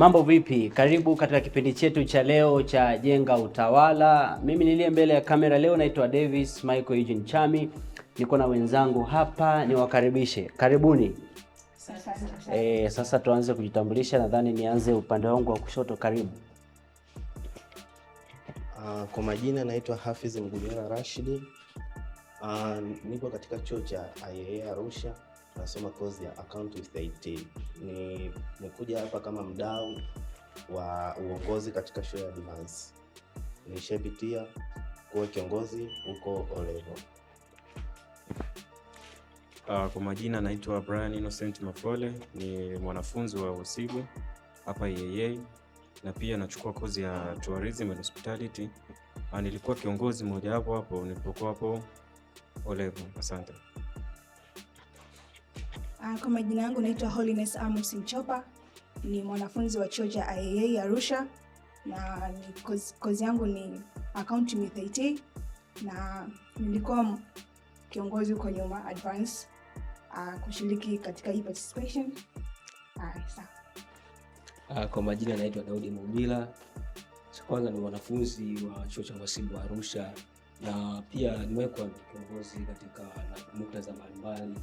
Mambo vipi? Karibu katika kipindi chetu cha leo cha Jenga Utawala. Mimi niliye mbele ya kamera leo naitwa Davis Michael Eugene Chami, niko na wenzangu hapa, niwakaribishe. Karibuni. Sasa tuanze kujitambulisha. Nadhani nianze upande wangu wa kushoto. Karibu. Kwa majina naitwa Hafiz Mgujara Rashidi. Niko katika chuo cha IAA Arusha, nasoma kozi ya Account with IT. Nimekuja hapa kama mdau wa uongozi katika shule ya Advance. Nilishapitia kuwa kiongozi huko O level. Kwa majina naitwa Brian Innocent Mafole, ni mwanafunzi wa uhasibu hapa IAA na pia nachukua kozi ya Tourism and Hospitality. Nilikuwa kiongozi mmoja wapo hapo nilipokuwa hapo O level. Asante. Kwa majina yangu naitwa Holiness Amos Mchopa, ni mwanafunzi wa chuo cha IAA Arusha na ni kozi yangu ni Accounting with IT na nilikuwa kiongozi huko nyuma advance, kushiriki katika hii participation. Sawa. Kwa majina naitwa Daudi Mubila. Cha kwanza ni mwanafunzi wa chuo cha uhasibu Arusha na pia nimekuwa kiongozi katika muktadha mbalimbali,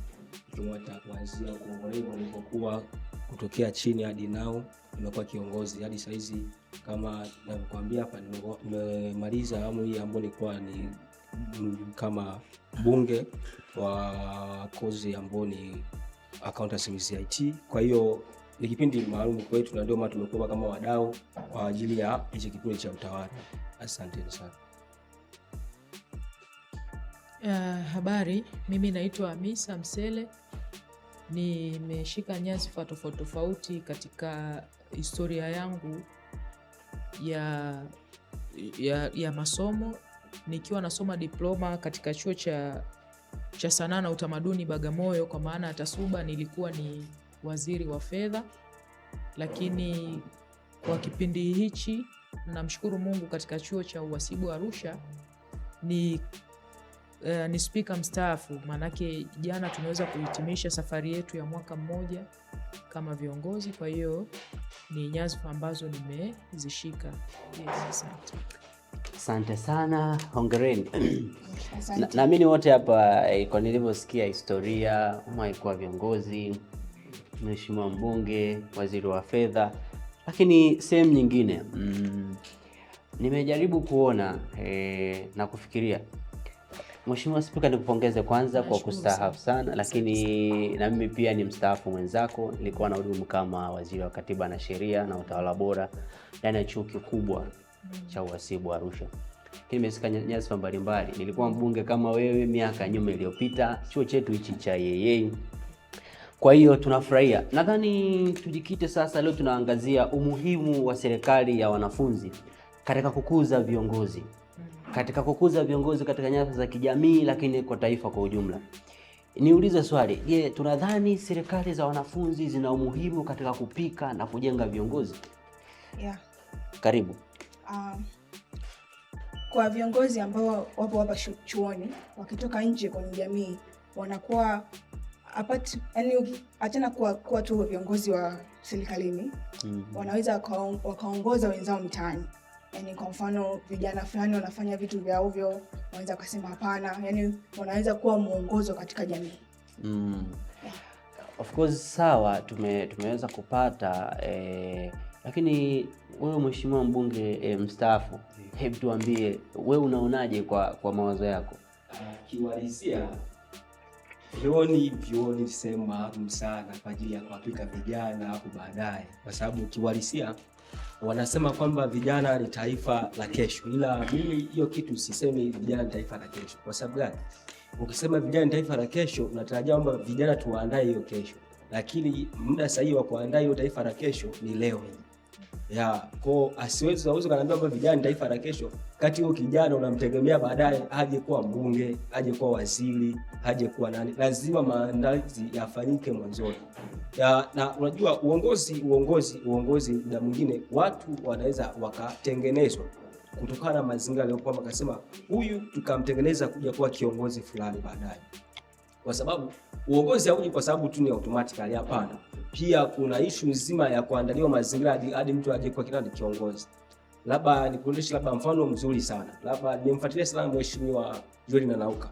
ikiwemo kuanzia kuongolewa nilipokuwa kutokea chini hadi nao nimekuwa kiongozi hadi saizi, kama ninavyokuambia hapa, nimemaliza awamu hii ambayo nilikuwa ni kama mbunge wa kozi ambayo ni Accountancy with IT. Kwa hiyo ni kipindi maalum kwetu na ndio maana tumekuwa kama wadau kwa ajili ya hichi kipindi cha utawala. Asanteni sana. Habari, mimi naitwa Hamisa Msele, nimeshika nyadhifa tofauti tofauti katika historia yangu ya masomo nikiwa nasoma diploma katika chuo cha sanaa na utamaduni Bagamoyo, kwa maana ya TASUBA, nilikuwa ni waziri wa fedha, lakini kwa kipindi hichi namshukuru Mungu katika chuo cha uhasibu Arusha ni spika mstaafu. Maanake jana tumeweza kuhitimisha safari yetu ya mwaka mmoja kama viongozi, kwa hiyo ni nyadhifa ambazo nimezishika. Yes, asante. Asante sana, hongereni. Asante. Naamini wote hapa kwa nilivyosikia historia, umewahi kuwa viongozi, mheshimiwa mbunge, waziri wa fedha, lakini sehemu nyingine nimejaribu kuona na kufikiria. Mheshimiwa Spika, nikupongeze kwanza kwa Nashukuru kustaafu sana. sana, lakini na mimi pia ni mstaafu mwenzako. Nilikuwa nahudumu kama waziri wa Katiba na Sheria na Utawala Bora ndani ya chuo kikubwa cha uhasibu Arusha. Lakini nimeshika nyadhifa mbalimbali. Nilikuwa mbunge kama wewe miaka nyuma iliyopita, chuo chetu hichi cha IAA. Kwa hiyo tunafurahia. Nadhani tujikite sasa, leo tunaangazia umuhimu wa serikali ya wanafunzi katika kukuza viongozi, katika kukuza viongozi katika nyadhifa za kijamii, lakini kwa taifa kwa ujumla. Niulize swali, je, tunadhani serikali za wanafunzi zina umuhimu katika kupika na kujenga viongozi? Yeah. Karibu. Kwa viongozi ambao wapo hapa chuoni, wakitoka nje kwenye jamii wanakuwa apart, yani achana kuwa tu viongozi wa serikalini, wanaweza wakaongoza wenzao mtaani. Yani kwa mfano vijana fulani wanafanya vitu vya ovyo, wanaweza wakasema hapana, yani wanaweza kuwa mwongozo katika jamii. Of course sawa, tumeweza kupata lakini wewe mheshimiwa mbunge mstaafu, hebu tuambie wewe unaonaje kwa mawazo yako? Kiuhalisia vyuoni ni sehemu maalum sana kwa ajili ya kuwapika vijana hapo baadaye, kwa sababu kiuhalisia wanasema kwamba vijana ni taifa la kesho, ila mimi hiyo kitu sisemi vijana ni taifa la kesho. Kwa sababu gani? Ukisema vijana ni taifa la kesho, unatarajia kwamba vijana tuwaandae hiyo kesho, lakini muda sahihi wa kuandaa hiyo taifa la kesho ni leo hii. Ya, kwa asiwezi aweze kaniambia kwamba vijana ni taifa la kesho, kati huyo kijana unamtegemea baadaye aje kuwa mbunge, aje kuwa waziri, aje kuwa nani. Lazima maandalizi yafanyike mwanzoni. Ya, na unajua uongozi muda mwingine watu wanaweza wakatengenezwa kutokana na mazingira aliyokuwa, wakasema huyu tukamtengeneza kuja kuwa kiongozi fulani baadaye. Kwa sababu uongozi hauji kwa sababu tu ni automatically, hapana. Pia kuna ishu nzima ya kuandaliwa mazingira hadi mtu aje kuwa kina kiongozi. Labda nikuonyeshe labda mfano mzuri sana. Labda nimemfuatilia sana Mheshimiwa Joel Nanauka.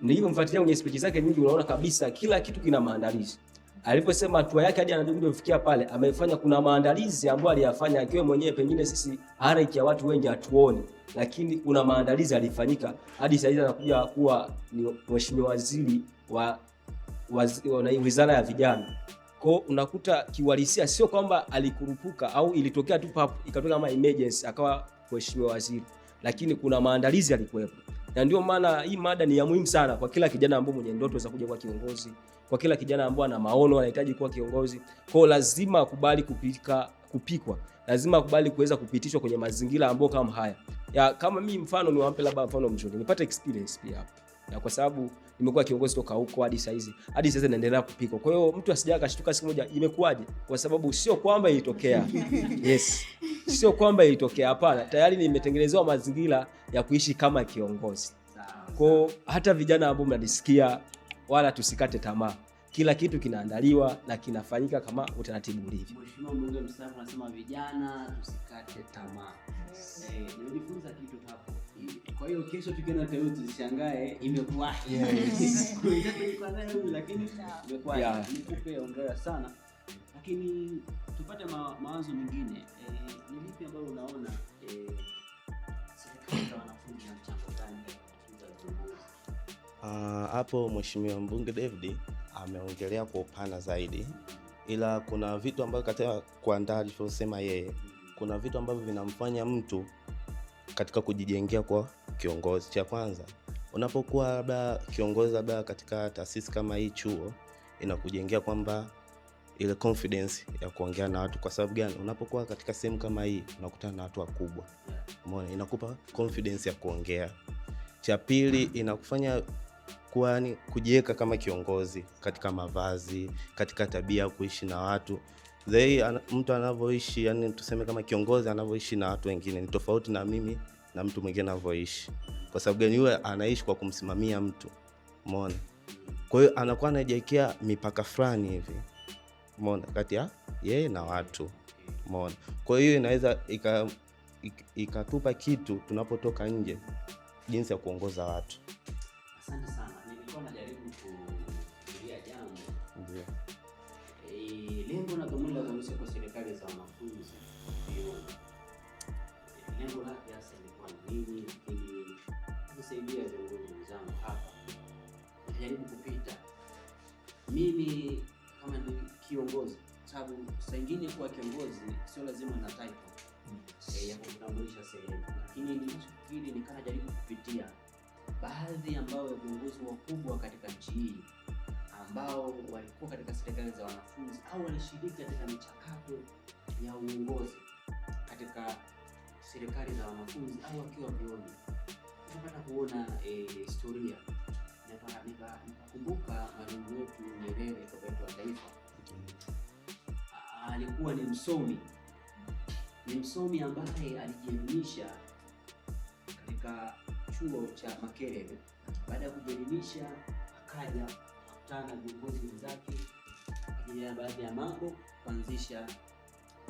Nilivyomfuatilia kwenye speech zake nyingi, unaona kabisa kila kitu kina maandalizi. Aliposema hatua yake hadi anakuja kufikia pale, amefanya kuna maandalizi ambayo aliyafanya akiwa mwenyewe, pengine sisi halaiki ya watu wengi hatuoni, lakini kuna maandalizi alifanyika hadi sasa anakuja kuwa ni mheshimiwa waziri wa wizara ya vijana. Kwa unakuta kiuhalisia sio kwamba alikurupuka au ilitokea tu pap ikatokea kama emergency akawa mheshimiwa waziri, lakini kuna maandalizi yalikuwepo. Na ndio maana hii mada ni ya muhimu sana kwa kila kijana ambaye mwenye ndoto za kuja kuwa kiongozi, kwa kila kijana ambaye ana maono anahitaji kuwa kiongozi. Kwa lazima akubali kupikwa, lazima akubali kuweza kupitishwa kwenye mazingira ambayo kama haya. Ya, kama mimi mfano niwape labda mfano mzuri, nipate experience pia hapo. Ya, kwa sababu nimekuwa kiongozi toka huko hadi saizi, hadi sasa naendelea kupikwa. Kwa hiyo mtu asije akashtuka siku moja imekuwaje, kwa sababu sio kwamba ilitokea. Yes. Sio kwamba ilitokea, hapana. Tayari nimetengenezewa mazingira ya kuishi kama kiongozi. Kwa hata vijana ambao mnanisikia, wala tusikate tamaa. Kila kitu kinaandaliwa na kinafanyika kama utaratibu ulivyo. Mheshimiwa mbunge mstaafu anasema vijana tusikate tamaa. Nimejifunza kitu hapo. Kwa hiyo kesho tukiona teuzi tusishangae imekuwaje. Yes. Lakini imekuwaje. Yeah. Nikupe hongera sana. Lakini tupate mawazo mengine. Ni lipi ambalo unaona serikali za wanafunzi na mchango gani katika kukuza viongozi? Hapo Mheshimiwa mbunge David ameongelea kwa upana zaidi, ila kuna vitu ambavyo katika kuandaa alivyosema yeye, kuna vitu ambavyo vinamfanya mtu katika kujijengea kwa kiongozi. Cha kwanza, unapokuwa labda kiongozi labda katika taasisi kama hii chuo, inakujengea kwamba ile confidence ya kuongea na watu. Kwa sababu gani? Unapokuwa katika sehemu kama hii unakutana na watu wakubwa. Umeona, inakupa confidence ya kuongea. Cha pili, inakufanya kuwa ni kujiweka kama kiongozi katika mavazi, katika tabia ya kuishi na watu. Mtu anavyoishi, yani tuseme kama kiongozi anavyoishi na watu wengine ni tofauti na mimi na mtu mwingine anavyoishi. Kwa sababu gani? Yule anaishi kwa kumsimamia mtu. Umeona? Kwa hiyo anakuwa anajiwekea mipaka fulani hivi. Umeona? Kati ya yeye na watu. Umeona? Kwa hiyo inaweza ikatupa kitu tunapotoka nje, jinsi ya kuongoza watu. Asante sana. Nilikuwa najaribu kufikiria jambo. Ndio. Lengo na dhumuni la kuanzisha kwa serikali za wanafunzi vyuoni, lengo lake hasa ilikuwa ni nini? Lakini kusaidia viongozi wenzangu hapa, nitajaribu kupita mimi kama ni kiongozi, sababu saa nyingine kuwa kiongozi sio lazima na title ya kukutambulisha sehemu, lakini nilichofikiri nikajaribu kupitia baadhi ambao ya viongozi wakubwa katika nchi hii ambao walikuwa katika serikali za wanafunzi au walishiriki katika michakato ya uongozi katika serikali za wanafunzi au wakiwa vyuoni. Nikapata kuona historia. Nikakumbuka mwalimu wetu Nyerere, baba wetu wa taifa. Alikuwa ni msomi. Ni msomi ambaye alijielimisha katika chuo cha Makerere. Baada ya kujielimisha akaja akakutana na viongozi wenzake, akajadiliana baadhi ya mambo, kuanzisha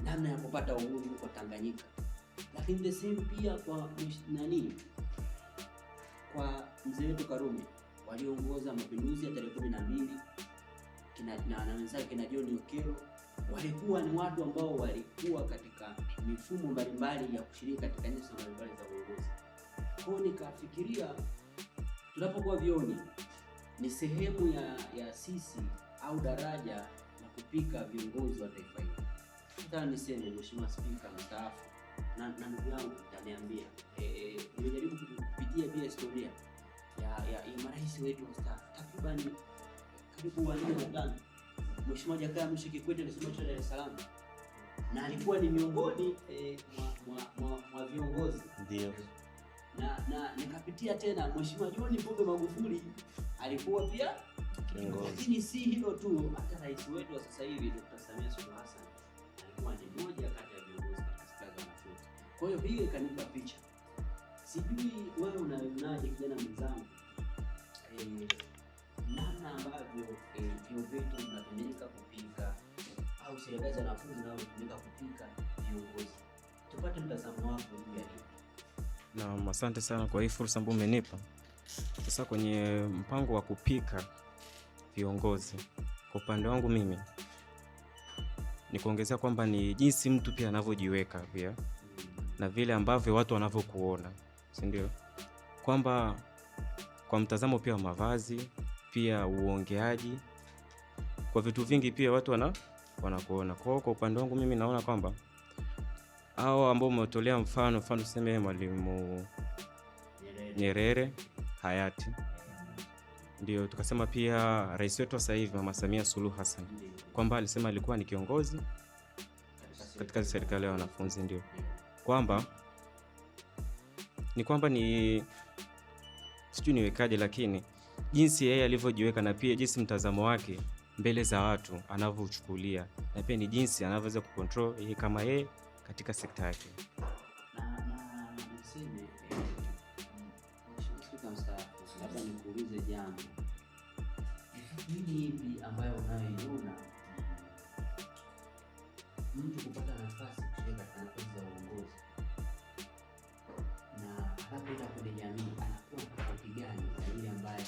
namna ya kupata uhuru kwa Tanganyika. Lakini the same pia kwa kwa mzee wetu Karume, waliongoza mapinduzi ya tarehe 12 na wenzake kina John Okello, walikuwa ni watu ambao walikuwa katika mifumo mbalimbali ya kushiriki katika nyanja mbalimbali za uongozi. Kwa hiyo nikafikiria tunapokuwa vyuoni ni sehemu ya sisi au daraja la kupika viongozi wa taifa hili. Nataka niseme Mheshimiwa Spika mstaafu na ndugu yangu utaniambia, nimejaribu kupitia pia historia ya marais wetu wastaafu takriban karibu 4 5. Mheshimiwa Jakaya Mrisho Kikwete alisoma chuo Dar es Salaam na alikuwa ni miongoni mwa viongozi. Ndio. Na nikapitia tena Mheshimiwa John Pombe Magufuli alikuwa pia kiongozi. Lakini si hilo tu, hata rais wetu wa sasa hivi Dr. Samia Suluhu Hassan alikuwa ni mmoja kati ya viongozi katika serikali za wanafunzi. Kwa hiyo hiyo ikanipa picha. Sijui wewe unaonaje kijana mwenzangu, namna ambavyo vyuo vyetu vinatumika kupika Serikali za wanafunzi zinazotumika kupika viongozi. Tupate mtazamo wako juu ya hili. Naam, asante sana kwa hii fursa ambayo umenipa. Sasa kwenye mpango wa kupika viongozi, kwa upande wangu mimi ni kuongezea kwamba ni jinsi mtu pia anavyojiweka pia na vile ambavyo watu wanavyokuona, si ndio? Kwamba kwa mtazamo pia wa mavazi, pia uongeaji, kwa vitu vingi pia watu wanakuona. Kwa hiyo kwa upande wangu mimi naona kwamba hao ambao umetolea mfano tuseme Mwalimu Nyerere hayati, ndio tukasema pia rais wetu sasa hivi Mama Samia Suluhu Hassan, kwamba alisema alikuwa ni kiongozi katika serikali ya wanafunzi, ndio kwamba ni sijui niwekaje, lakini jinsi yeye alivyojiweka na pia jinsi mtazamo wake mbele za watu anavyochukulia, na pia ni jinsi anavyoweza kucontrol yeye kama yeye katika sekta yake. Na niseme Mheshimiwa mstaafu, labda nikuulize jambo. Nini hivi ambayo unayoiona mtu kupata nafasi kushiriki katika nafasi za uongozi na anapoenda kwenye jamii anakuwa tofauti gani na yule ambaye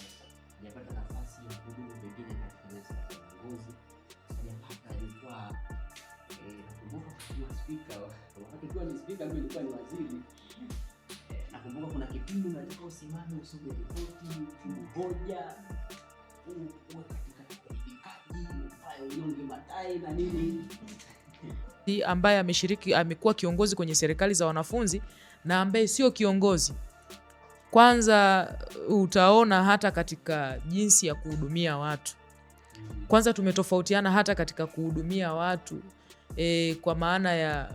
hajapata nafasi ya kuhudumu pengine katika nafasi za uongozi, hajapata jukwaa? Nakumbuka kama spika, wakati ukiwa ni spika, mimi nilikuwa ni waziri. Nakumbuka kuna kipindi unataka usimame usome ripoti, ujibu hoja, uwe katika uwajibikaji, uvae unyonge matai na nini. Ambaye ameshiriki, amekuwa kiongozi kwenye serikali za wanafunzi na ambaye sio kiongozi. Kwanza utaona hata katika jinsi ya kuhudumia watu. Kwanza tumetofautiana hata katika kuhudumia watu kwa maana ya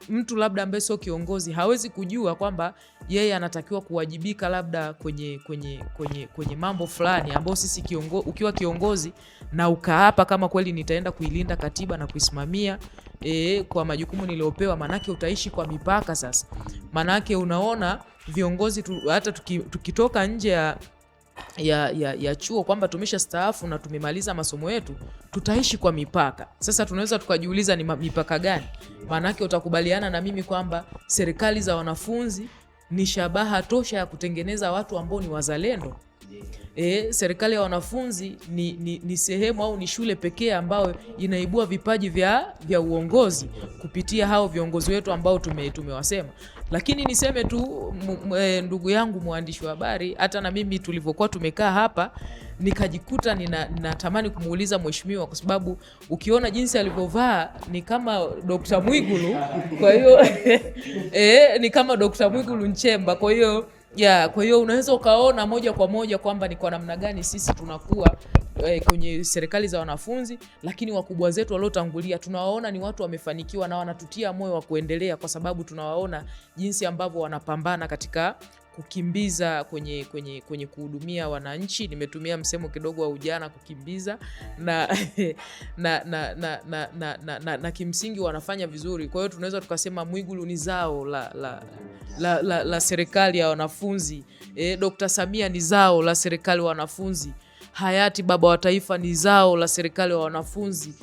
mtu labda ambaye sio kiongozi hawezi kujua kwamba yeye anatakiwa kuwajibika labda kwenye mambo fulani ambayo sisi ukiwa kiongozi na ukaapa kama kweli nitaenda kuilinda katiba na kuisimamia kwa majukumu niliopewa, manake utaishi kwa mipaka sasa. Manake unaona viongozi hata tukitoka nje ya chuo kwamba tumesha staafu na tumemaliza masomo yetu, tutaishi kwa mipaka. Sasa tunaweza tukajiuliza ni mipaka gani? Maanake utakubaliana na mimi kwamba serikali za wanafunzi ni shabaha tosha ya kutengeneza watu ambao ni wazalendo. Serikali ya wanafunzi ni sehemu au ni shule pekee ambayo inaibua vipaji vya uongozi kupitia hao viongozi wetu ambao tumewasema. Lakini niseme tu ndugu yangu mwandishi wa habari, hata na mimi tulivyokuwa tumekaa hapa nikajikuta ninatamani kumuuliza mheshimiwa, kwa sababu ukiona jinsi alivyovaa ni kama Dr. Mwigulu, kwa hiyo ni kama Dr. Mwigulu Nchemba, kwa hiyo kwa hiyo unaweza ukaona moja kwa moja kwamba ni kwa namna gani sisi tunakuwa kwenye serikali za wanafunzi, lakini wakubwa zetu waliotangulia tunawaona ni watu wamefanikiwa na wanatutia moyo wa kuendelea, kwa sababu tunawaona jinsi ambavyo wanapambana katika kukimbiza kwenye kuhudumia wananchi. Nimetumia msemo kidogo wa ujana, kukimbiza, na kimsingi wanafanya vizuri. Kwa hiyo tunaweza tukasema Mwigulu ni zao la serikali ya wanafunzi. Dr. Samia ni zao la serikali ya wanafunzi. Hayati baba wa taifa ni zao la serikali ya wanafunzi.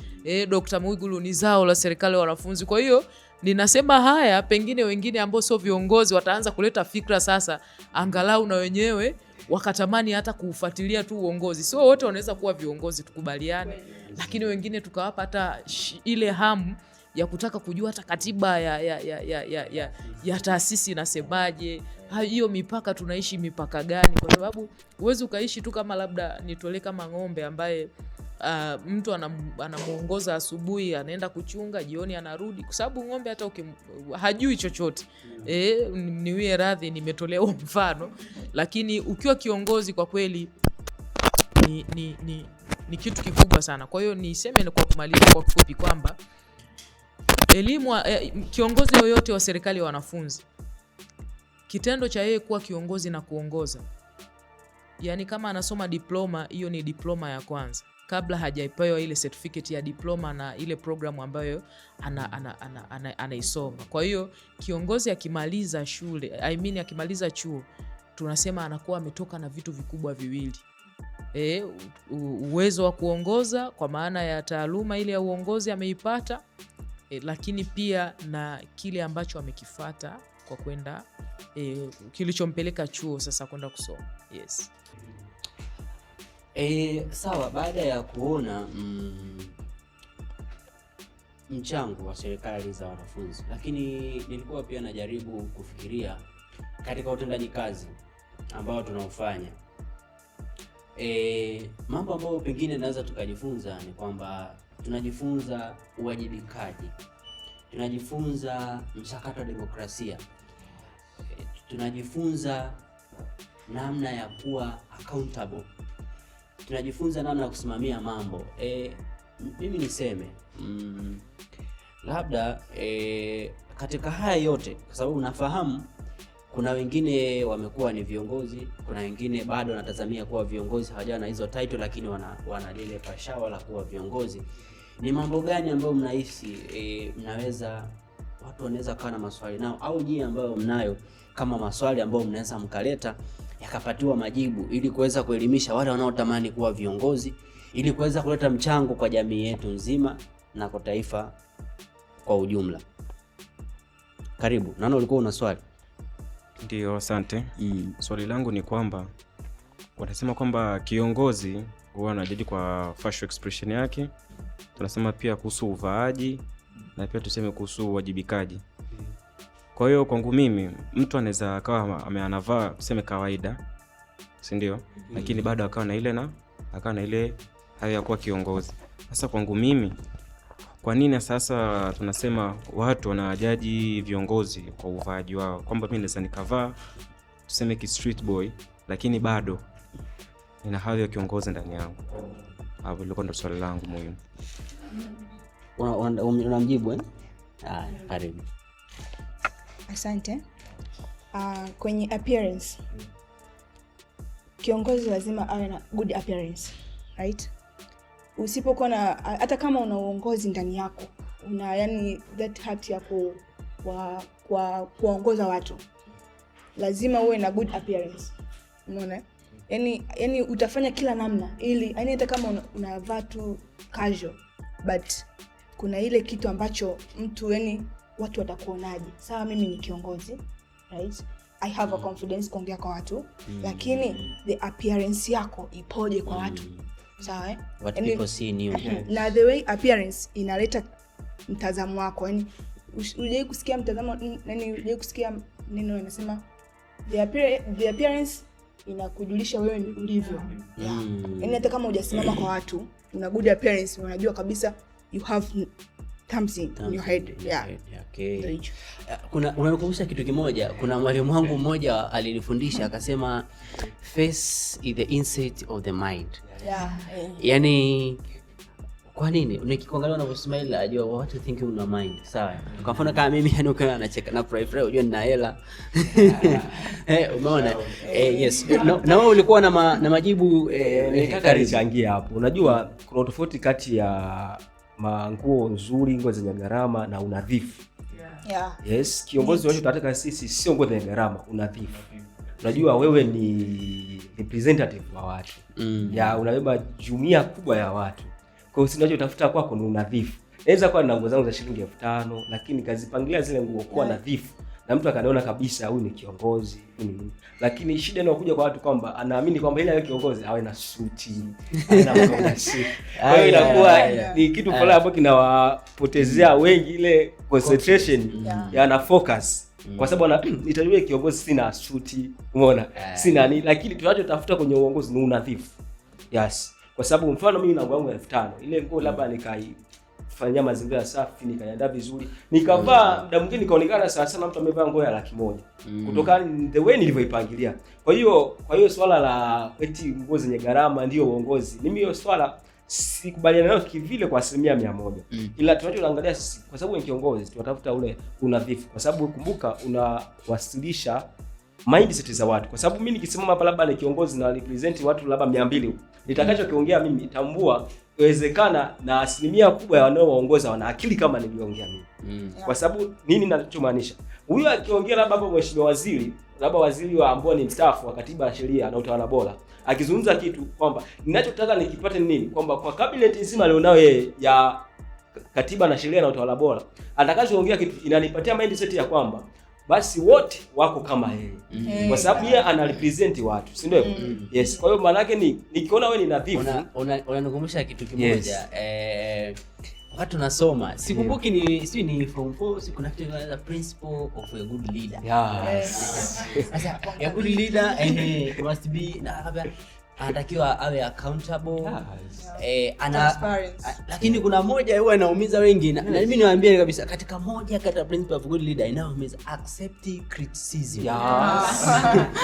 Dr. Mwigulu ni zao la serikali ya wanafunzi. Kwa hiyo ninasema haya, pengine wengine ambao sio viongozi wataanza kuleta fikra sasa, angalau na wenyewe wakatamani hata kuufuatilia tu uongozi. Sio wote wanaweza kuwa viongozi, tukubaliane, lakini wengine tukawapa hata ile hamu ya kutaka kujua hata katiba ya taasisi inasemaje, hiyo mipaka tunaishi mipaka gani, kwa sababu huwezi ukaishi tu kama labda nitolee kama ng'ombe ambaye mtu anamuongoza asubuhi, anaenda kuchunga, jioni anarudi, kwa sababu ng'ombe hata hajui chochote. Niwie radhi nimetolea huo mfano, lakini ukiwa kiongozi kwa kweli ni kitu kikubwa sana. Kwa hiyo niseme kwa kumaliza kwa kifupi kwamba elimu, kiongozi yoyote wa serikali ya wanafunzi, kitendo cha yeye kuwa kiongozi na kuongoza, yani kama anasoma diploma, hiyo ni diploma ya kwanza kabla hajaipewa ile certificate ya diploma na ile programu ambayo anaisoma. Kwa hiyo kiongozi akimaliza shule, akimaliza chuo, tunasema anakuwa ametoka na vitu vikubwa viwili. Uwezo wa kuongoza kwa maana ya taaluma ile ya uongozi ameipata, lakini pia na kile ambacho amekifata kwa kwenda kilichompeleka chuo sasa kwenda kusoma. Yes. Sawa, baada ya kuona mchango wa serikali za wanafunzi, lakini nilikuwa pia najaribu kufikiria katika utendaji kazi ambao tunaofanya. Mambo ambayo pengine naweza tukajifunza ni kwamba tunajifunza uwajibikaji, tunajifunza mchakato wa demokrasia, tunajifunza namna ya kuwa accountable, tunajifunza namna ya kusimamia mambo. Mimi niseme labda katika haya yote, kwa sababu nafahamu kuna wengine wamekuwa ni viongozi, kuna wengine bado wanatazamia kuwa viongozi, hawajawa na hizo title, lakini wana lile pashawa la kuwa viongozi. Ni mambo gani ambayo mnahisi mnaweza watu wanaweza kuwa na maswali nao, au nyie ambayo mnayo kama maswali ambayo mnaweza mkaleta yakapatiwa majibu ili kuweza kuelimisha wale wanaotamani kuwa viongozi, ili kuweza kuleta mchango kwa jamii yetu nzima na kwa taifa kwa ujumla? Karibu, naona ulikuwa una swali. Ndio, asante. Swali langu ni kwamba wanasema kwamba kiongozi huwa anajadili kwa facial expression yake, tunasema pia kuhusu uvaaji na pia tuseme kuhusu uwajibikaji. Kwa hiyo kwangu mimi mtu anaweza akawa anavaa tuseme kawaida, si ndio? Lakini bado akawa na ile hayo ya kuwa kiongozi. Sasa kwangu mimi, kwa nini sasa tunasema watu wanajaji viongozi kwa uvaaji wao, kwamba mimi naweza nikavaa tuseme ki street boy, lakini bado nina hadhi ya kiongozi ndani yangu? Hapo ilikuwa ndo swali langu muhimu. Unamjibu eh? Haya, karibu. Asante. Kwenye appearance, kiongozi lazima awe na good appearance, right? Usipokuwa na, hata kama una uongozi ndani yako, una yani that heart ya kuwaongoza watu, lazima uwe na good appearance. Umeona? Yani utafanya kila namna ili, yani hata kama unavaa tu casual, but kuna ile kitu ambacho mtu, yani watu watakuonaje? Sawa, mimi ni kiongozi, right? I have a confidence kuongea kwa watu, lakini the appearance yako ipoje kwa watu? Sawa, eh? What Yani, people see in you. Na the way appearance inaleta mtazamo wako, yani hujai kusikia mtazamo, yani hujai kusikia neno inasema the appearance inakujulisha wewe ni ulivyo. Yeah. Yani hata kama hujasimama kwa watu, una good appearance, unajua kabisa you have something in your head. In your Yeah. head, okay. Ndio hicho. Kuna unanikumbusha kitu kimoja. Kuna mwalimu wangu mmoja alinifundisha akasema, face is the inside of the mind. Yani kwa nini nikikuangalia unavyosmile najua what you think in your mind. Sawa. Kwa mfano kama mimi, yani ukiona anacheka na furahi furahi, unajua nina hela. Umeona? Yes. Na wewe ulikuwa na majibu Nitaka karibu. nichangie hapo. Unajua kuna tofauti kati ya manguo nzuri, nguo zenye gharama na unadhifu. Yes, kiongozi wetu tunataka sisi sio nguo zenye gharama, unadhifu. Unajua wewe ni representative wa watu. Ya unabeba jumuiya kubwa ya watu. Kwa hiyo sinachotafuta kwako ni unadhifu. Naweza kuwa na nguo zangu za shilingi 5000 lakini kazipangilia zile nguo kuwa nadhifu na mtu akaniona kabisa huyu ni kiongozi, huyu ni nini. Lakini shida inayokuja kwa watu kwamba anaamini kwamba ile awe kiongozi awe na suti, awe na mavazi. Kwa hiyo inakuwa ni kitu fulani ambacho kinawapotezea wengi ile concentration ya na focus. Kwa sababu nitajua kiongozi sina suti, umeona? Sina nini, lakini tunachotafuta kwenye uongozi ni unadhifu. Yes. Kwa sababu mfano mimi na nguo yangu 5000, ile nguo labda nikaifanyia mazingira safi, nikaiandaa vizuri, nikavaa, muda mwingine nikaonekana sawa sana mtu amevaa nguo ya 100,000. Kutokana the way nilivyoipangilia. Kwa hiyo swala la eti nguo zenye gharama ndio uongozi, mimi hiyo swala sikubaliana nayo kivile kwa 100%. Ila tunachoangalia sisi, kwa sababu ni kiongozi, tunatafuta ule unadhifu, kwa sababu kumbuka unawasilisha mindset za watu. Kwa sababu mimi nikisimama hapa labda ni kiongozi na represent watu labda 200, nitakachokiongea mimi tambua inawezekana na asilimia kubwa ya wanaowaongoza wana akili kama niliongea mimi. Kwa sababu nini ninachomaanisha? Huyu akiongea labda hapo mheshimiwa waziri, labda waziri wa ambao ni mstaafu wa katiba na sheria na utawala bora, akizungumza kitu kwamba ninachotaka nikipate ni nini, kwamba kwa cabinet nzima alionayo yeye ya katiba na sheria na utawala bora, atakachoongea kitu inanipatia mindset ya kwamba basi wote wako kama yeye, kwa sababu yeye ana represent watu, si ndio? Yes. Kwa hiyo maana yake ni nikiona wewe ni nadhifu, Unanikumbusha kitu kimoja. Wakati tunasoma sikumbuki ni si ni form 4, si kuna kitu kinaitwa principle of a good leader. Yes. Sasa a good leader must be na anatakiwa awe accountable. Transparency. Lakini kuna moja huwa inaumiza wengi na mimi niwaambie kabisa, katika moja kati ya principle of good leader inayoumiza, accept criticism. Yes.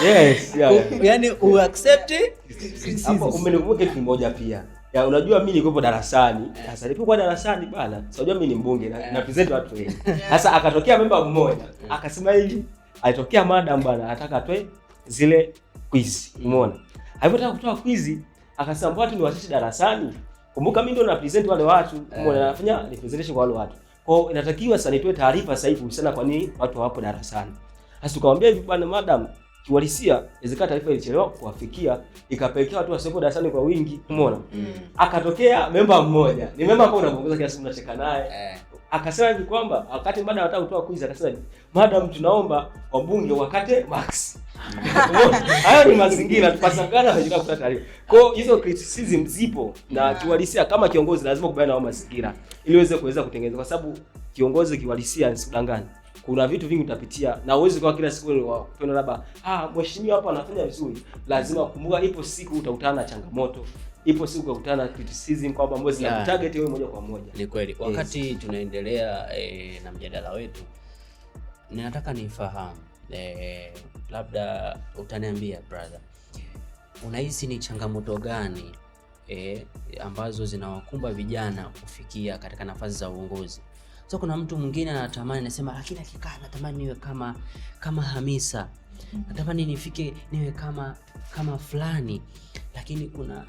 Yes, yeah. Yaani uaccept criticism. Hapo umenikumbuka kitu kimoja pia. Ya, unajua mimi nilikuwa darasani. Sasa nilipokuwa darasani bana, sasa unajua mimi ni mbunge na present watu wengi. Sasa akatokea member mmoja, akasema hivi, alitokea madam bana, anataka atoe zile quiz. Umeona? Alipotaka kutoa quiz, akasema mbona ni wachache darasani? Kumbuka mimi ndio na present wale watu, umeona, nafanya representation kwa wale watu. Kwa hiyo inatakiwa sasa nitoe taarifa sasa hivi kuhusiana kwa nini watu hawapo darasani. Sasa tukamwambia hivi bwana madam, kiuhalisia inawezekana taarifa ilichelewa kuwafikia ikapelekea watu wasiwepo darasani kwa wingi, umeona? Akatokea memba mmoja, ni memba ambao unamuongoza kila siku unacheka naye. Akasema hivi kwamba wakati madam anataka kutoa quiz akasema hivi, madam tunaomba wabunge wakate marks. Hayo ni mazingira tupasangana wajika kutoa taarifa. Kwa hiyo hizo criticism zipo na kiuhalisia kama kiongozi lazima ukubaliane na mazingira ili uweze kuweza kutengeneza, kwa sababu kiongozi kiuhalisia, nisikudanganye, kuna vitu vingi utapitia na uwezi kwa kila siku wa kupenda labda mheshimiwa hapa anafanya vizuri. Lazima kumbuka ipo siku utakutana na changamoto, ipo siku utakutana na criticism kwamba mbona zinakutarget wewe moja kwa moja. Ni kweli. Wakati tunaendelea na mjadala wetu, ninataka nifahamu labda utaniambia brother, unahisi ni changamoto gani ambazo zinawakumba vijana kufikia katika nafasi za uongozi? So kuna mtu mwingine anatamani, anasema lakini akikaa natamani niwe kama Hamisa, natamani nifike niwe kama fulani, lakini kuna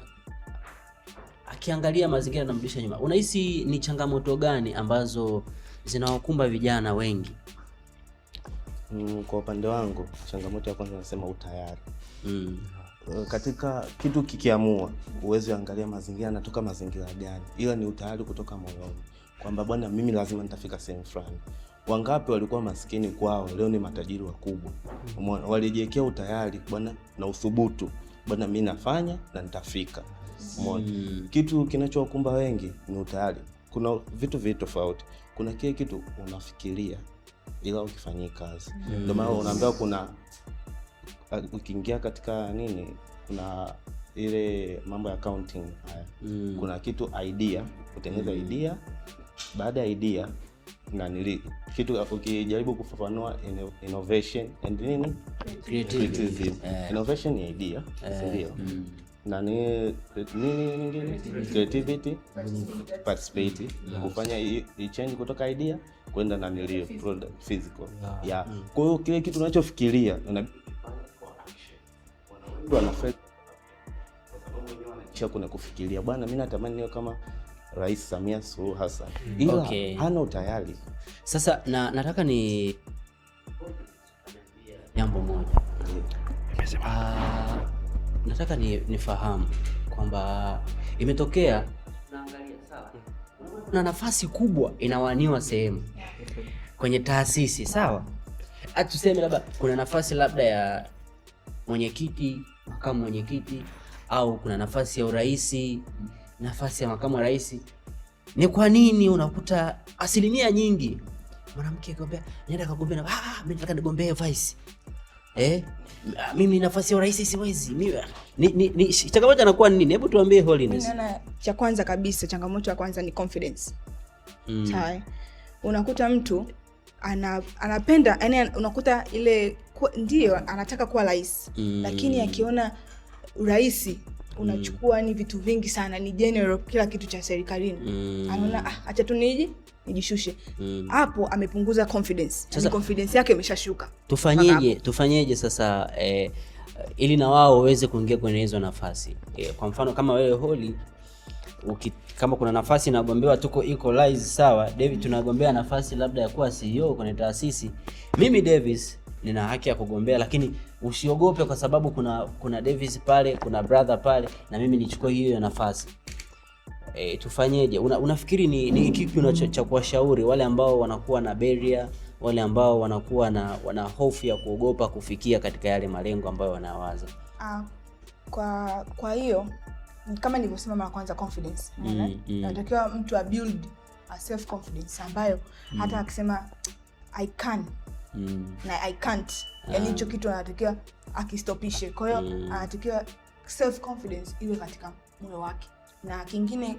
akiangalia mazingira yanamrudisha nyuma. Unahisi ni changamoto gani ambazo zinawakumba vijana wengi? Kwa upande wangu changamoto ya kwanza nasema utayari. Katika kitu kikiamua uweze angalia mazingira natoka mazingira gani, ila ni utayari kutoka moyoni kwamba bwana mimi lazima nitafika sehemu fulani. Wangapi walikuwa maskini kwao leo ni matajiri wakubwa. Umeona, walijiwekea utayari bwana na uthubutu, bwana mimi nafanya na nitafika. Umeona, kitu kinachowakumba wengi ni utayari. Kuna vitu viwili tofauti. Kuna kile kitu unafikiria ila ukifanyia kazi. Ndio maana unaambiwa kuna ukiingia katika nini, kuna ile mambo ya accounting haya. Kuna kitu idea, kutengeneza idea, baada ya idea na nili kitu ukijaribu kufafanua innovation and nini Creativity. Innovation ni idea, si ndio? Na ni nini nyingine? Creativity, participate, kufanya i change kutoka idea kwenda na nilio product physical. Yeah. Kwa hiyo kile kitu unachofikiria wanafeli kuna kufikiria bwana mimi natamani niwe kama Rais Samia Suluhu Hassan, ila hana utayari. Sasa na nataka ni jambo moja. Nataka nifahamu kwamba imetokea na nafasi kubwa inawaniwa sehemu kwenye taasisi, sawa? Tuseme labda kuna nafasi labda ya mwenyekiti, makamu mwenyekiti, au kuna nafasi ya urais, nafasi ya makamu wa rais. Ni kwa nini unakuta asilimia nyingi mwanamke akigombea, nenda kagombea na mimi nataka nigombee vice. Mimi nafasi ya urais siwezi. Mimi ni changamoto inakuwa ni nini? Hebu tuambie Holiness. Mimi naona cha kwanza kabisa, changamoto ya kwanza ni confidence. Sawa. Unakuta mtu anapenda, yani unakuta ile ndio anataka kuwa rais, lakini akiona rais unachukua ni vitu vingi sana, ni general kila kitu cha serikalini. Anaona acha tu nijishushe. Hapo amepunguza confidence. Yaani confidence yake imeshashuka. Tufanyeje sasa ili na wao waweze kuingia kwenye hizo nafasi? Kwa mfano kama wewe Holly, Kama kuna nafasi inagombewa, tuko equalize, sawa David, tunagombea nafasi labda ya kuwa CEO kwenye taasisi, mimi Davis nina haki ya kugombea, lakini usiogope kwa sababu kuna Davis pale, kuna brother pale, na mimi nichukue hiyo nafasi. Tufanyeje? Unafikiri ni kipi unacho cha kuwashauri wale ambao wanakuwa na barrier, wale ambao wanakuwa na wana hofu ya kuogopa kufikia katika yale malengo ambayo wanawaza? Kwa hiyo kama nilivyosema mara kwanza, confidence. Unaona? Inatakiwa mtu a build a self confidence ambayo hata akisema I can na I can't, yani hicho kitu anatakiwa akistopishe. Kwa hiyo anatakiwa self confidence iwe katika moyo wake. Na kingine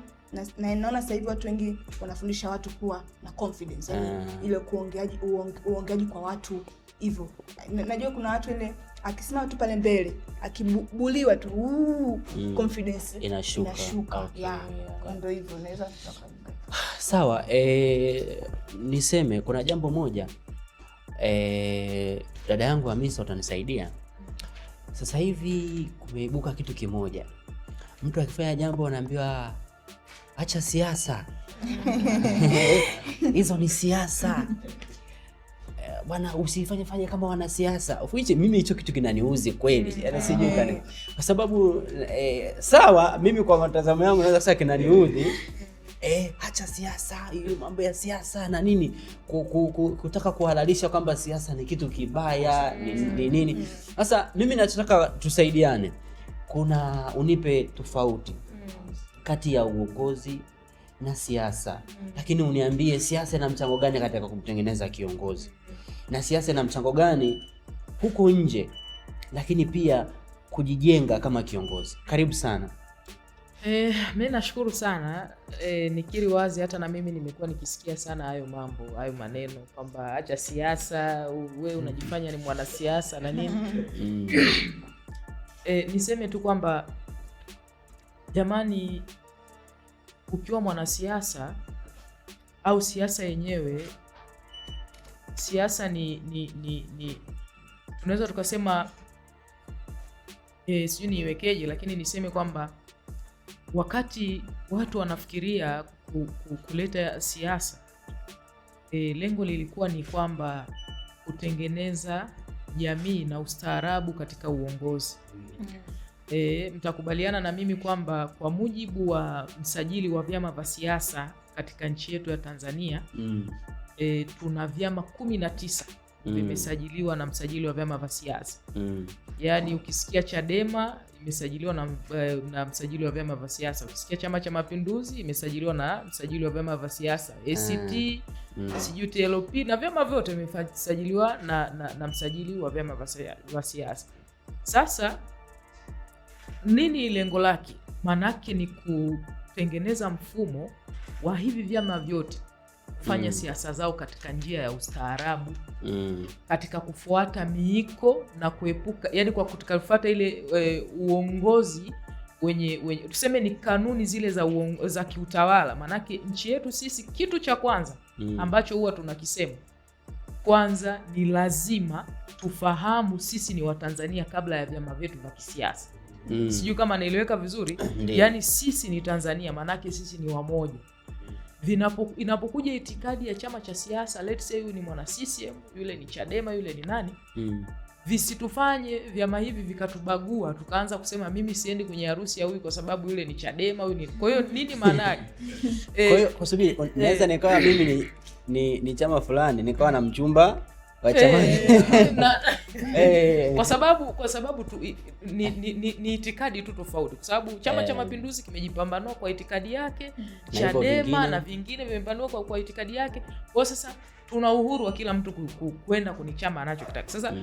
na naona sasa hivi watu wengi wanafundisha watu kuwa na confidence, yani ile uongeaji kwa watu hivyo. Najua kuna watu ile akisema tu pale mbele akibuliwa tu confidence Inashuka. inashuka. Okay, Yeah. yeah. Kwa ndio hivyo naweza. Sawa, niseme kuna jambo moja, dada yangu Hamisa utanisaidia. Sasa hivi kumeibuka kitu kimoja, mtu akifanya jambo anaambiwa acha siasa, hizo ni siasa bwana, usifanye fanye kama wanasiasa. Of which mimi hicho kitu kinaniuzi kweli, yaani sijui kani, kwa sababu sawa, mimi kwa mtazamo yangu naweza kusema kinaniudhi, acha siasa, hiyo mambo ya siasa na nini, kutaka kuhalalisha kwamba siasa ni kitu kibaya ni nini. Sasa mimi nachotaka tusaidiane, kuna unipe tofauti kati ya uongozi na siasa, lakini uniambie siasa ina mchango gani katika kumtengeneza kiongozi na siasa ina mchango gani huko nje, lakini pia kujijenga kama kiongozi. Karibu sana. Mi nashukuru sana. Nikiri wazi hata na mimi nimekuwa nikisikia sana hayo mambo, hayo maneno kwamba acha siasa, we unajifanya ni mwanasiasa na nini. Niseme tu kwamba jamani, ukiwa mwanasiasa au siasa yenyewe, siasa ni tunaweza tukasema, sijui niiwekeje, lakini niseme kwamba wakati watu wanafikiria kuleta siasa, lengo lilikuwa ni kwamba kutengeneza jamii na ustaarabu katika uongozi. Mtakubaliana na mimi kwamba kwa mujibu wa msajili wa vyama vya siasa katika nchi yetu ya Tanzania, tuna vyama 19 vimesajiliwa na msajili wa vyama vya siasa. Yaani ukisikia Chadema imesajiliwa na msajili wa vyama vya siasa, ukisikia Chama cha Mapinduzi imesajiliwa na msajili wa vyama vya siasa, ACT, sijui TLP na vyama vyote vimesajiliwa na msajili wa vyama vya siasa. Sasa nini lengo lake? Maanake ni kutengeneza mfumo wa hivi vyama vyote kufanya siasa zao katika njia ya ustaarabu, katika kufuata miiko na kuepuka, yani kwa kufuata ile uongozi wenye tuseme ni kanuni zile za kiutawala. Maanake nchi yetu sisi, kitu cha kwanza ambacho huwa tunakisema kwanza ni lazima tufahamu sisi ni Watanzania kabla ya vyama vyetu vya kisiasa. Sijui kama naeleweka vizuri. Yaani sisi ni Tanzania, maanake sisi ni wamoja. Inapokuja itikadi ya chama cha siasa, let's say huyu ni mwana CCM, yule ni Chadema, yule ni nani, visitufanye vyama hivi vikatubagua tukaanza kusema mimi siendi kwenye harusi ya huyu kwa sababu yule ni Chadema, huyu ni. Kwa hiyo nini maana yake? Kwa hiyo kusubiri, naweza nikawa mimi ni chama fulani nikawa na mchumba wa chama Kwa sababu tu ni itikadi tu tofauti, kwa sababu Chama cha Mapinduzi kimejipambanua kwa itikadi yake, na hivyo Chadema vingine. Na vingine vimepambanua kwa itikadi yake. Kwa hiyo sasa tuna uhuru wa kila mtu kwenda kwenye chama anachokitaka. Sasa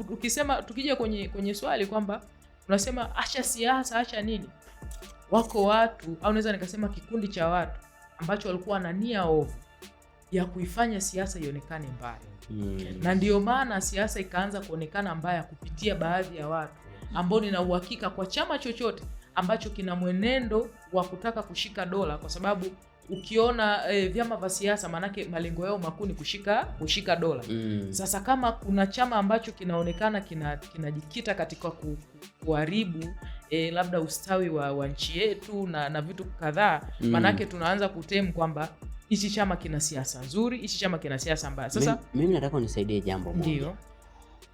tukisema tukija kwenye swali kwamba unasema acha siasa, acha nini, wako watu au naweza nikasema kikundi cha watu ambacho walikuwa na nia ovu ya kuifanya siasa ionekane mbaya. Na ndio maana siasa ikaanza kuonekana mbaya kupitia baadhi ya watu ambao nina uhakika kwa chama chochote ambacho kina mwenendo wa kutaka kushika dola, kwa sababu ukiona vyama vya siasa maanake malengo yao makuu ni kushika dola. Sasa kama kuna chama ambacho kinaonekana kinajikita katika kuharibu labda ustawi wa nchi yetu na vitu kadhaa, manake tunaanza kutem kwamba hichi chama kina siasa nzuri, hichi chama kina siasa mbaya. Sasa Mimi nataka unisaidie jambo moja. Ndio.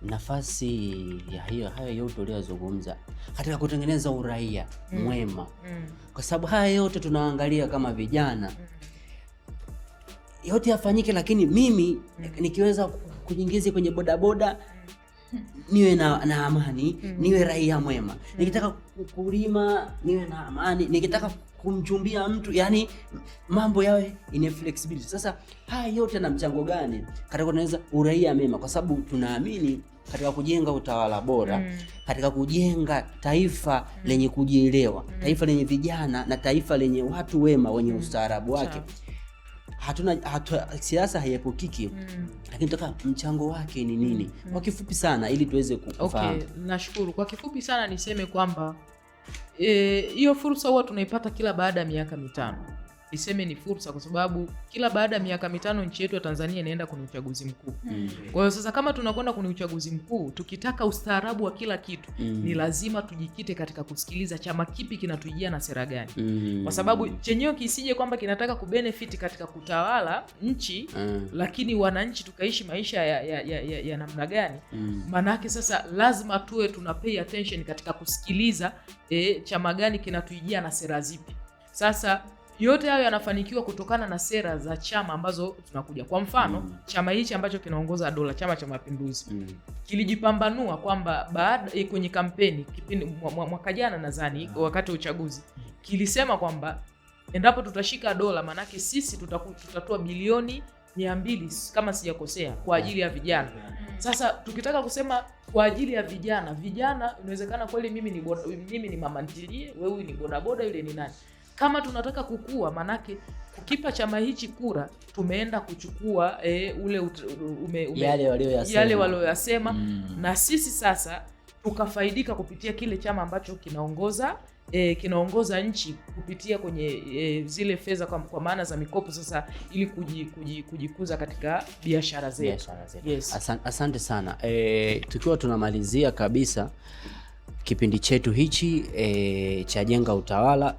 Nafasi ya hiyo hayo yote uliyozungumza katika kutengeneza uraia mwema, kwa sababu haya yote tunaangalia kama vijana, yote yafanyike, lakini mimi nikiweza kujiingiza kwenye bodaboda niwe na amani, niwe raia mwema. Nikitaka kulima niwe na amani, nikitaka kumchumbia mtu, yani mambo yawe in flexibility. Sasa haya yote na mchango gani katika kutengeneza uraia mema? Kwa sababu tunaamini katika kujenga utawala bora, katika kujenga taifa lenye kujielewa, taifa lenye vijana na taifa lenye watu wema wenye ustaarabu wake. Siasa haiepukiki, lakini nataka mchango wake ni nini kwa kifupi sana ili tuweze kufahamu. Okay, nashukuru. Kwa kifupi sana niseme kwamba hiyo fursa huwa tunaipata kila baada ya miaka 5. Niseme ni fursa kwa sababu kila baada ya miaka 5 nchi yetu ya Tanzania inaenda kwenye uchaguzi mkuu. Kwa hiyo sasa kama tunakwenda kwenye uchaguzi mkuu, tukitaka ustaarabu wa kila kitu, ni lazima tujikite katika kusikiliza chama kipi kinatujia na sera gani. Kwa sababu chenyewe kisije kwamba kinataka kubenefit katika kutawala nchi, lakini wananchi tukaishi maisha ya namna gani. Maanake sasa lazima tuwe tuna pay attention katika kusikiliza chama gani kinatujia na sera zipi. Sasa yote hayo yanafanikiwa kutokana na sera za chama ambazo tunakuja. Kwa mfano, chama hichi ambacho kinaongoza dola, Chama cha Mapinduzi, kilijipambanua kwamba baada kwenye kampeni kipindi mwaka jana nadhani wakati wa uchaguzi, kilisema kwamba endapo tutashika dola, manake sisi tutatoa bilioni 200 kama sijakosea kwa ajili ya vijana. Sasa tukitaka kusema kwa ajili ya vijana, vijana inawezekana kweli mimi ni mama ntilie, wewe ni bodaboda, yule ni nani. Kama tunataka kukua, manake kukipa chama hichi kura tumeenda kuchukua ule yale walioyasema, na sisi sasa tukafaidika kupitia kile chama ambacho kinaongoza kinaongoza nchi kupitia kwenye zile fedha kwa maana za mikopo sasa, ili kujikuza katika biashara zetu. Yes. Asante sana. Tukiwa tunamalizia kabisa kipindi chetu hichi cha Jenga Utawala,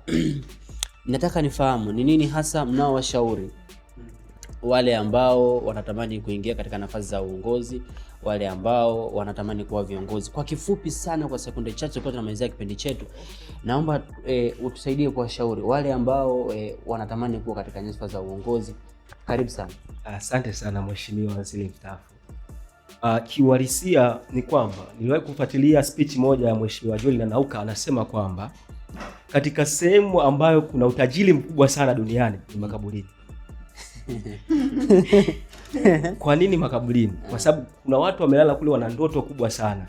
nataka nifahamu ni nini hasa mnaowashauri wale ambao wanatamani kuingia katika nafasi za uongozi, wale ambao wanatamani kuwa viongozi. Kwa kifupi sana, kwa sekunde chache kwa tunamalizia kipindi chetu, naomba utusaidie kuwashauri wale ambao wanatamani kuwa katika nyadhifa za uongozi. Karibu sana. Asante sana Mheshimiwa Waziri Mstaafu. Kiuhalisia ni kwamba niliwahi kufuatilia speech moja ya Mheshimiwa Joel Nanauka, anasema kwamba katika sehemu ambayo kuna utajiri mkubwa sana duniani ni makaburini. Kwa nini makaburini? Kwa sababu kuna watu wamelala kule wana ndoto kubwa sana.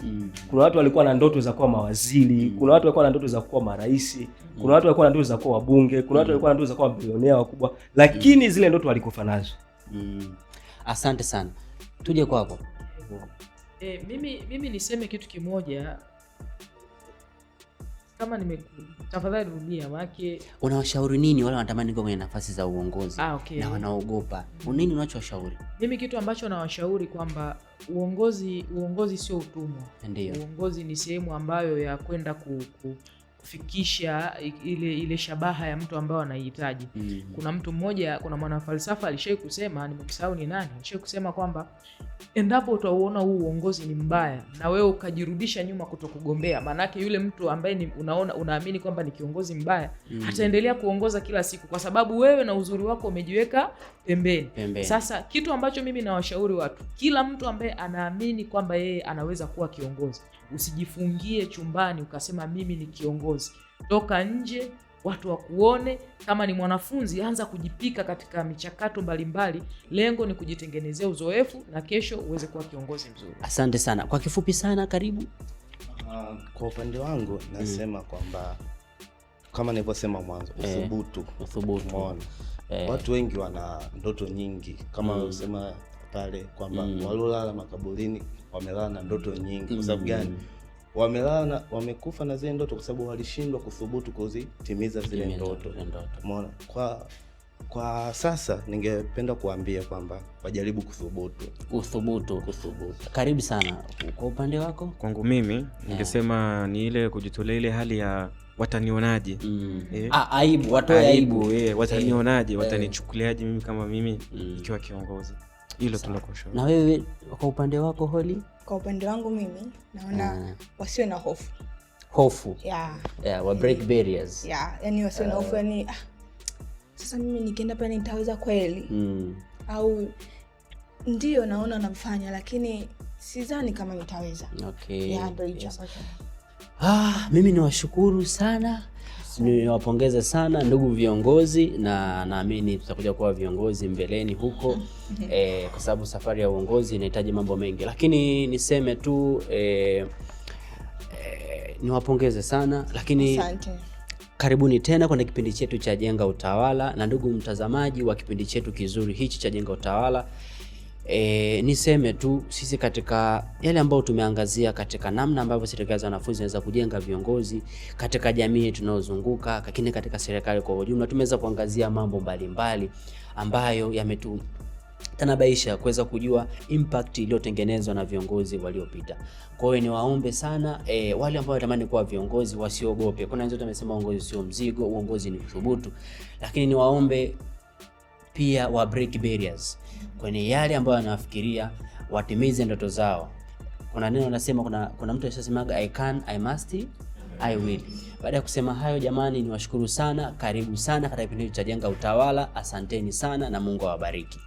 Kuna watu walikuwa na ndoto za kuwa mawaziri, kuna watu walikuwa na ndoto za kuwa marais, kuna watu walikuwa na ndoto za kuwa wabunge, kuna watu walikuwa na ndoto za kuwa mabilionea wakubwa, lakini zile ndoto walikufa nazo. Asante sana. Tuje kwako. Mimi niseme kitu kimoja. Kama tafadhali rudia maana. Unawashauri nini wale wanatamani kuwa kwenye nafasi za uongozi okay, na wanaogopa? Nini unachowashauri? Mimi kitu ambacho nawashauri kwamba uongozi sio utumwa. Ndiyo. Uongozi ni sehemu ambayo ya kwenda kufikisha ile shabaha ya mtu ambaye anahitaji. Kuna mtu mmoja, kuna mwanafalsafa alishawahi kusema, nimemsahau ni nani, alishawahi kusema kwamba endapo utauona huu uongozi ni mbaya na wewe ukajirudisha nyuma kutokugombea, maanake yule mtu ambaye ni unaona unaamini kwamba ni kiongozi mbaya ataendelea kuongoza kila siku kwa sababu wewe na uzuri wako umejiweka pembeni. Sasa kitu ambacho mimi nawashauri watu, kila mtu ambaye anaamini kwamba yeye anaweza kuwa kiongozi, usijifungie chumbani ukasema mimi ni kiongozi. Toka nje, watu wakuone. Kama ni mwanafunzi, anza kujipika katika michakato mbalimbali. Lengo ni kujitengenezea uzoefu na kesho uweze kuwa kiongozi mzuri. Asante sana. Kwa kifupi sana, karibu. Kwa upande wangu nasema kwamba kama nilivyosema mwanzo, uthubutu. Umeona? Watu wengi wana ndoto nyingi kama waliosema pale kwamba waliolala makaburini wamelala na ndoto nyingi. Kwa sababu gani? Wamelala, wamekufa na zile ndoto kwa sababu walishindwa kuthubutu kuzitimiza zile ndoto. Umeona? Kwa Kwa sasa ningependa kuambia kwamba wajaribu kuthubutu. Kuthubutu. Kuthubutu. Karibu sana. Kwa upande wako? Kwangu mimi ningesema ni ile kujitolea, ile hali ya watanionaje. Ah, aibu, watoe aibu. Watanionaje, watanichukuliaje mimi kama mimi nikiwa kiongozi. Hilo tunakushauri. Na wewe kwa upande wako Holly? Kwa upande wangu mimi naona wasiwe na hofu. Hofu. Yeah. Yeah, wa break barriers. Yeah, yani wasiwe na hofu, yani sasa mimi nikienda pale nitaweza kweli? Au ndio naona nafanya lakini sidhani kama nitaweza. Yeah, ndio hicho ambacho. Mimi niwashukuru sana, niwapongeze sana ndugu viongozi, na naamini tutakuja kuwa viongozi mbeleni huko kwa sababu safari ya uongozi inahitaji mambo mengi, lakini niseme tu niwapongeze sana, lakini asante. Karibuni tena kwenye kipindi chetu cha Jenga Utawala, na ndugu mtazamaji wa kipindi chetu kizuri hichi cha Jenga Utawala, niseme tu sisi katika yale ambayo tumeangazia katika namna ambavyo serikali za wanafunzi zinaweza kujenga viongozi katika jamii tunayozunguka, lakini katika serikali kwa ujumla, tumeweza kuangazia mambo mbalimbali ambayo yametutanabaisha kuweza kujua impact iliyotengenezwa na viongozi waliopita. Kwa hiyo niwaombe sana wale ambao wanatamani kuwa viongozi wasiogope. Kuna wenzetu wamesema uongozi sio mzigo, uongozi ni uthubutu. Lakini niwaombe pia wa break barriers kwenye yale ambayo wanafikiria, watimize ndoto zao. Kuna neno nasema, kuna mtu alishasemaga I can, I must, I will. Baada ya kusema hayo, jamani, niwashukuru sana. Karibu sana katika kipindi cha Jenga Utawala. Asanteni sana na Mungu awabariki.